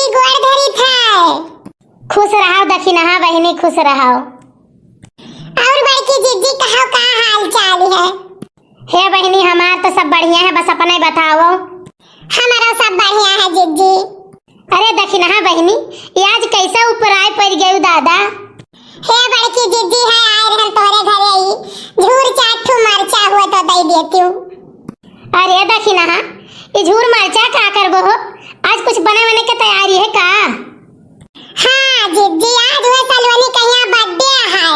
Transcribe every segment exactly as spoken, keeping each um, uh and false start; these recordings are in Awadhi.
गोड़ धरी थे। खुश रहो दखिनहा बहिनी, खुश रहो। और बड़की जिज्जी कहो, का हाल चाल है? हे बहिनी, हमार तो सब बढ़िया है, बस अपने बताओ। हमारो सब बढ़िया है जिज्जी। अरे दखिनहा बहिनी, ई आज कैसे ऊपर आए पड़ गयू दादा? हे बड़की जिज्जी, है आए रहन तोहरे घरे ही, झूर चार ठू मरचा हुआ तो दे देती हूँ। अरे दखिनहा, ई झूर मरचा का करबो हो? आज कुछ बने बने के तैयारी है का? हाँ जिज्जी, आज हुए सलोनी कहिया birthday है।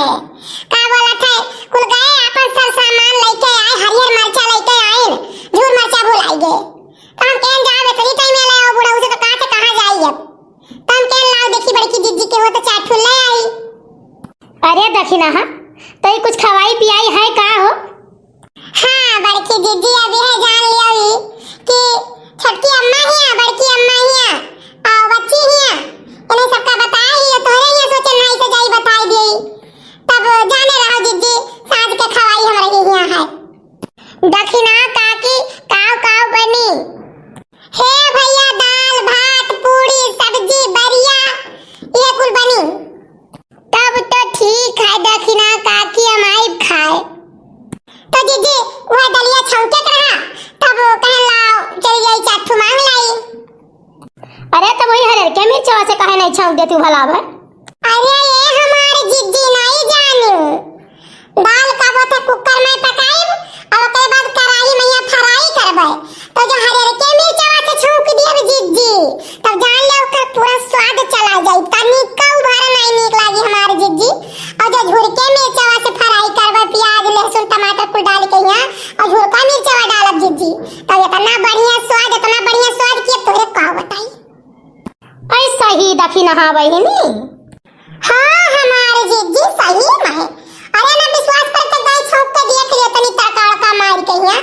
का बोलत है, कुल गए आपन सब सामान लेके आए, हरियर मरचा लेके आए, झूर मरचा भुलाई गए। तो हम कहन जाओ, इतनी टाइम ले आओ बुढ़ऊ से, तो कहाँ से कहाँ जाई अब? तो हम कहन लाओ, देखी बड़की जिज्जी के हो तो चार ठू ले आई। अरे दखिनहा, तो ई कुछ खवाई पियाई है का हो? हाँ, बड़की जिज्जी, अब यह जान लियो ई कि छोटकी अम्मा हिया, बड़की अम्मा हिया, और बच्ची हिया, इन्हें सबका बताए ही, तोहरे हिया सोचे नाई से जाई बताई दी। तब जाने रहो जिज्जी, साँझ के खवाई हमारे हिया है। दखिना काकी, काव काव बनी? हे भैया, दाल, भात, पूड़ी, सब्जी, बरिया, ये कुल बनी। तब तो ठीक है, दखिना काकी, हम आइब खाए। तो जिज्जी, वह दलिया छौंके के रहा, तब कहन लाओ, चल जाई, चार ठू मांग लाई। अरे, तो वही हरियर के मिर्चवा से काहे नहीं छौंक देती भला भर? अरे, ये हमार जिज्जी नहीं जानी। दाल का बोथे कुकर में पकाइब, और ओकरे बाद कढ़ाई में ये fry करबे। तो जो हरियर के मिर्चवा से छौंक दियब जिज्जी, तब जान ले ओकर पूरा स्वाद चला जाई। तनिका उभार नहीं नीक लागी हमार जिज्जी। और जो झुरके मिर्चवा से fry करबे, प्याज, लहसुन, टमाटर कुल डाल के यहाँ, और झुरका मिर्चवा डालब जिज्जी, तब इतना बढ़िया स्वाद, इतना बढ़िया स्वाद कि अब तोहरे का बताई। ऐसा ही दखिनहा बहिनी। हाँ, हमार जिज्जी सही में। अरे ना विश्वास पर तो गैस फूंक के देख लियो तनी तड़का उड़का मार के हिया।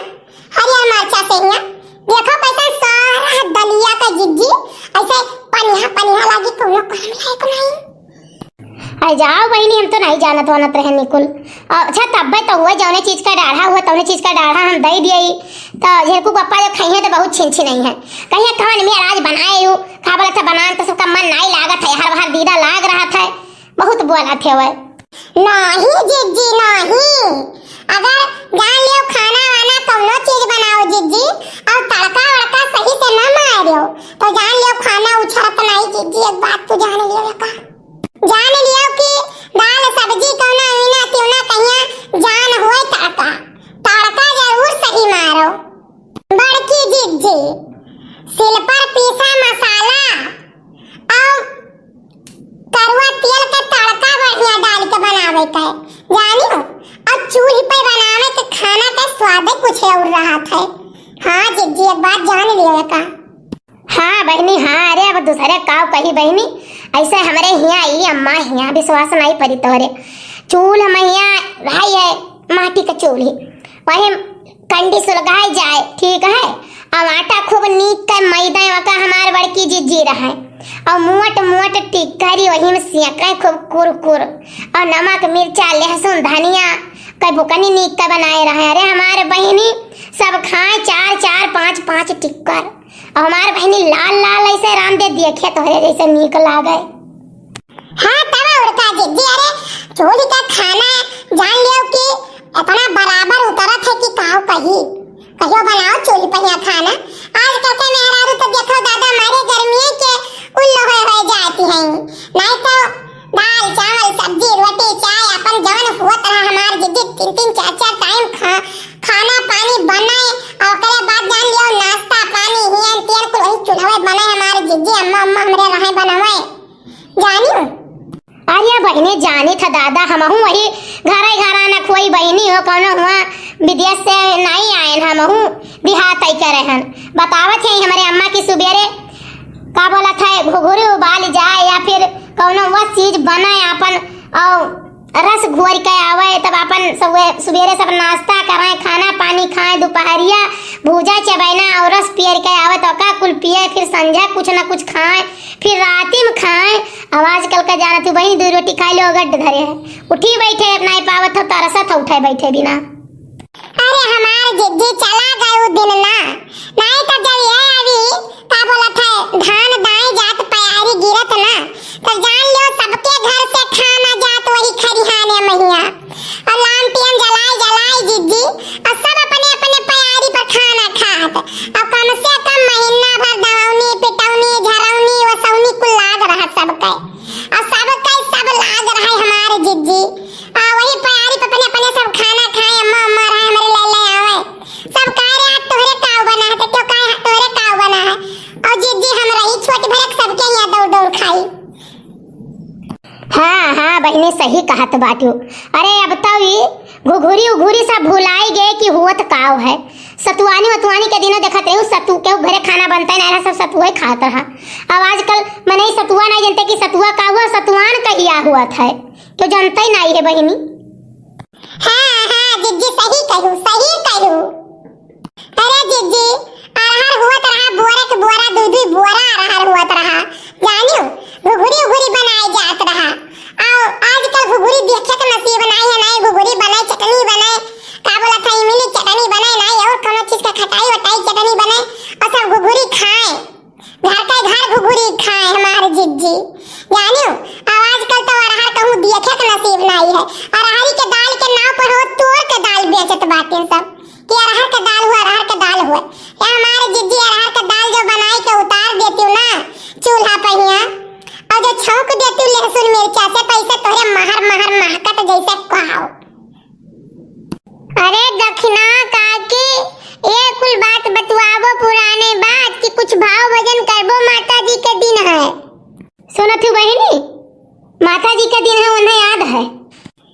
हरियर मरचा से हिया। देखो कैसा सारा दलिया का जिज्जी ऐसे पनिया पनिया लागी, कोनो काम लायक नहीं। अरे जाओ बहिनी, हम तो नहीं जानत वानत रहे निकुल। अच्छा तब्बे तो हुआ, जौने चीज का डाढ़ा हुआ तौने चीज का डाढ़ा हम दे दिए। तो झेरकू पप्पा जो खाई है तो बहुत छिन छिन आई है। कहिए कौन मेरा आज बनाए हूँ, का बोला था बनान तो सबका मन नहीं लागत है, हर बार दीदा लाग रहा था। बहुत बोला थे वह। नहीं जिज्जी नहीं, अगर जान लियो खाना वाना कौनो चीज बनाओ जिज्जी, और तड़का वड़का सही से ना मारियो, तो जान लियो खाना उछरत नहीं जिज्जी। एक बात तू जान लियो का, जान लियो कि दाल सब्जी कौना इना तिउना कहिया जान हुए तड़का, तड़का जरूर सही मारो। बड़की जिज्जी, सिल पर पीसा मसाला और करुआ तेल का तड़का बढ़िया डाल के बनावे के, जानी हो? और चूल्ही पे बनावे के खाना के स्वादे कुछ और रहत है। हाँ जिज्जी, एक बात जान लियो का। हाँ बहिनी, हाँ। अरे अब दूसरे काव कही बहिनी, ऐसे हमरे हियाँ ई अम्मा हियाँ विश्वास नहीं परी तोहरे। चूल्ह में हियाँ रही है, माटी का चूल्ही, वही कंडी सुलगाई जाए, ठीक है। अब आटा खूब नीक के मैदा वका हमार बड़की जिज्जी रहे, और मोट मोट टिक्करी वही में सेंके खूब कुरकुर, और नमक मिर्चा लहसुन धनिया के बुकनी नीक के बनाए रहे। अरे हमार बहिनी सब खाए चार चार पाँच पाँच टिक्कर। और हमार बहिनी लाल लाल ऐसे रांधे देखे तोहरे जैसे नीक लागे। हाँ, तब और का जिज्जी, अरे चूल्ही का खाना जान लियो कि इतना बराबर उतरत है कि काव कही। कहियो बनाओ चूल्ही पर यहाँ खाना। आजकल के मेहरारू तो देखो दादा, मारे गर्मिये के उल्लो होए होए जाती हैं। नहीं तो दाल, चावल, सब्जी, रोटी, चाय, अपन जवन हुअत रहा हमार जिज्जी, तीन तीन चार चार टाइम खा, खाना पानी बनाए, और ओकरे बाद जान लियो नाश्ता पानी हियन तियन कुल वही चूल्हवे बनाए हमार जिज्जी, अम्मा, अम्मा हमरे रहे बनावे। जानी? अरे बहिनी, जानी था दादा, हमहू वही घरे घरा न खोई बहिनी हो, कौनो हुआ विदेश से नहीं आयन, हमहू देहात ही करे हन। बतावत है हमरे अम्मा की सुबेरे का बोला था, घुघुरी उबाल जाए या फिर कौनो वह चीज बने आपन, और रस घोर के आवे, तब आपन सुबे-, सुबेरे सब नाश्ता करें, खाना पानी खाएं, दोपहरिया भूजा चबैना और रस पियर के आवे, तो का कुल पिए, फिर संझा कुछ ना कुछ खाएं, फिर राती में खाएं। अब आजकल का जाना तू बहिनी, दो रोटी खाई लो, गड्ढ धरे है, उठी बैठे, नहीं पावत हो, तरसत हो उठे बैठे बिना। अरे हमार जिज्जी चला गए उ दिन ना, नहीं तो जब ये अभी का बोलत है, धान दाई जात प्यारी पेट भरक सबके हियाँ दौड़ दौड़ खाई। हाँ, हाँ बहिनी, सही कहत बाटू। अरे अब तो ई घुघुरी उघुरी सब भुलाई गए कि हुवत काव है। सतुआनी वतुआनी के दिनों देखत रही, सतु-, केहू घरे खाना बनता ही नहीं रहा, सब सतुआ ही खात रहा। अब आजकल मनई सतुआ नहीं जानते कि सतुआ का हुआ, सतुआन कहिया हुवत है, केहू जानता ही नहीं है बहिनी। हाँ, हाँ जिज्जी, सही कहू, सही कहू। अरे जिज्जी, अरहर हुवत रहा, बोरे के बोरा, दुई दुई बोरा अरहर हुवत रहा। जानियो, घुघुरी उघुरी बनाए जात रहा। आओ, आजकल घुघुरी देखे के नसीब नाई है, नाई घुघुरी बने, चटनी बने, का बोलत है, इमली चटनी बने, नाई और कौनो चीज का खटाई वटाई चटनी बने, और सब घुघुरी खाए। घर के घर घुघुरी खाए हमार जिज्जी। जानियो, अब आजकल तो अरहर कहूँ देखे के नसीब नाई है। अरहरी के दाल के नाव पर हो तोर के दाल बेचत बाटे सब कि अरहर के दाल हुआ, अरहर के दाल हुआ। या हमार जिज्जी, अरहर के दाल जो बनाई के उतार देती ना चूल्हा पहिया, और जो छौंक देती लहसुन मिर्चा से, कैसे तोहरे महर महर महकत जैसे कहाओ। अरे दखिना काकी, ये कुल बात बतुआबो पुराने बात कि कुछ भाव भजन करबो, माता जी के दिन है। सुनत हूँ बहिनी, माता जी के दिन है, उन्हें याद है।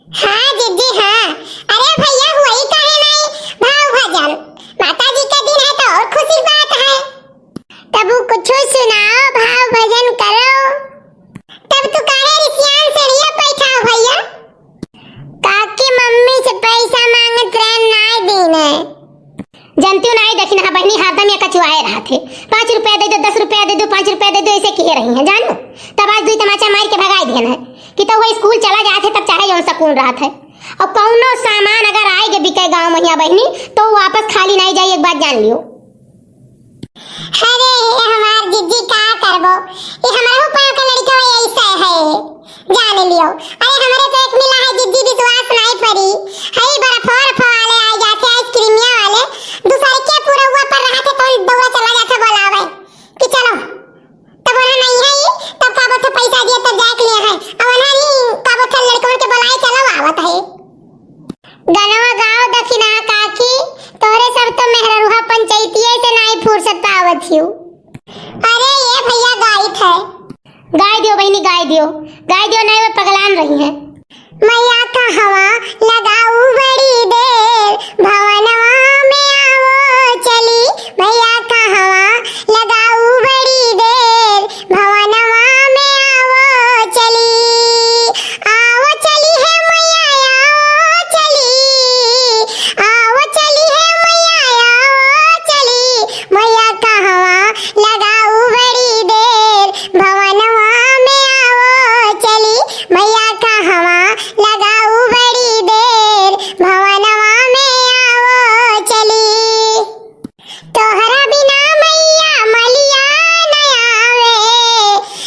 हाँ जिज्जी हाँ। अरे भैया, हुई काहे नहीं भाव भजन, माता जी के दिन है तो और खुशी बात है। तब वो कुछ सुनाओ, भाव भजन करो। तब तू काहे रिसियान सेड़िया बैठा हो भैया? काकी मम्मी से पैसा मांगत रहन, नाय दीन है। जनतियो नाय दखिना बहिनी, हरदम ये कचुआए रहा थे, "पाँच रुपया दे दो, दस रुपया दे दो, पाँच रुपया दे दो", ऐसे किए रही हैं जानू। तब आज दुई तमाचा मार के भगाई दिहन है कि तो वह स्कूल चला जात है तब चाहे जौन सकून रहत है। और कौनो सामान अगर आए के बिके गाँव महिया बहिनी तो वापस खाली नाय जाई, एक बात जान लियो। अरे ये हमार जिज्जी का करबो, ये हमरहू पाँव के लड़िका ऐसे है, जान लियो। अरे हमरे तो एक मिला है जिज्जी, विश्वास नाई पड़ी, हई बर्फवा रफवा वाले आ जाते, आइसक्रीमिया वाले, दूसर के पुरौआ पर रहते तो दौड़ा चला जाता बोलावे कि चलो, तब वहाँ नहीं है ये, तब का बोलते पैसा दिए तब जाए के लिए है, और वहाँ नहीं का बोलते लड़कवन के बुलाए चलो आवत है। गनवा गाओ दखिना काकी, तोहरे सब तो मेहररुहा पंचायतिये से नाई फुर्सत पावत हियो। अरे ये भैया गाइत है। गाय दियो बहिनी, गाय दियो, गाय दियो, नहीं वो पगलान रही है। मैया कहवा लगाऊ बड़ी देर, भवनवा में आवो चली, मैया कहवा लगाऊ बड़ी देर, भवनवा में आवो चली, आवो चली हे मैया, आवो चली, आवो चली हे मैया, आवो चली, मैया कहवा लगाऊ बड़ी देर, भवनवा में आवो चली, मैया कहवा लगाऊ बड़ी देर, भवनवा में आवो चली। तोहरा बिना मैया मलिया न आवे,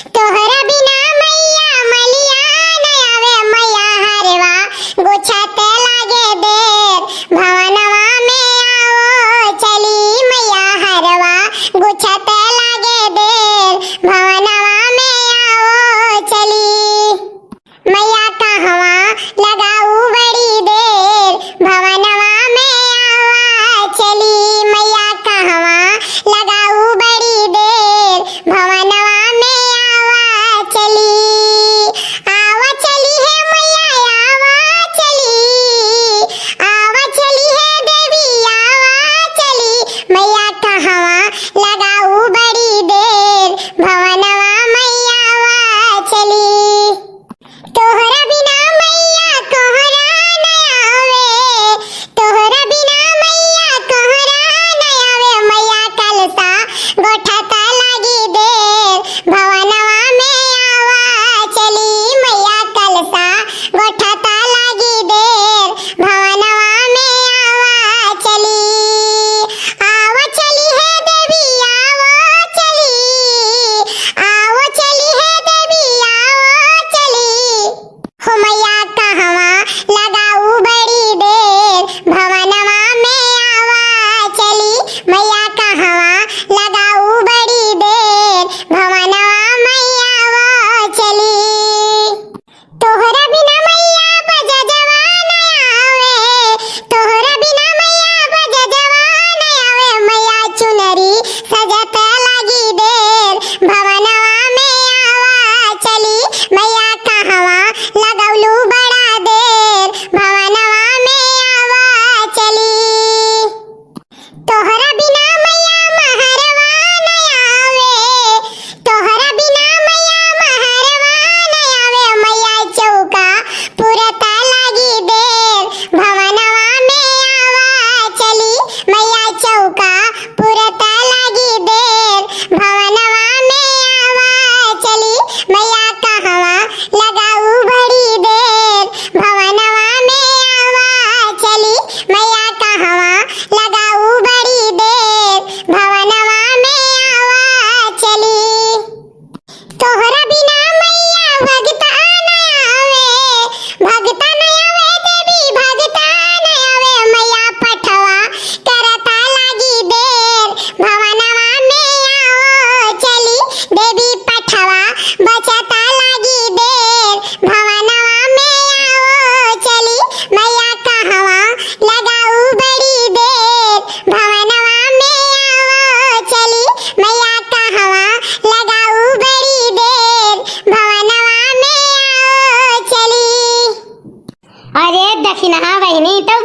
तोहरा बिना मैया मलिया न आवे, मैया हरवा गुछत लागे देर, भवनवा में आवो चली, मैया हरवा गुछत लागे देर, भवनवा में आवो चली। मैया कहवा लगाऊ बड़ी देर, भवनवा में आवा चली, मैया कहवा लगाऊ बड़ी देर, भवनवा में आवा चली, आवा चली हे मैया, आवा चली, आवा चली हे देवी, आवा चली, मैया कहवा लगाऊ बड़ी देर, भवनवा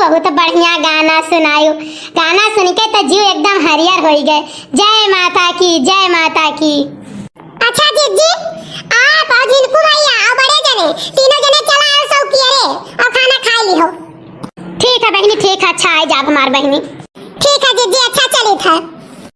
बहुत बढ़िया गाना सुनायो। गाना सुन के तो जीव एकदम हरियर होई गए। जय माता की, जय माता की। अच्छा जिज्जी, आप और झिनकू भैया और बड़े जने, तीनों जने चला आओ सौकिया रे और खाना खाई लिहो। ठीक है बहिनी, ठीक है, अच्छा आई जाब हमार बहिनी। ठीक है जिज्जी, अच्छा चलित है।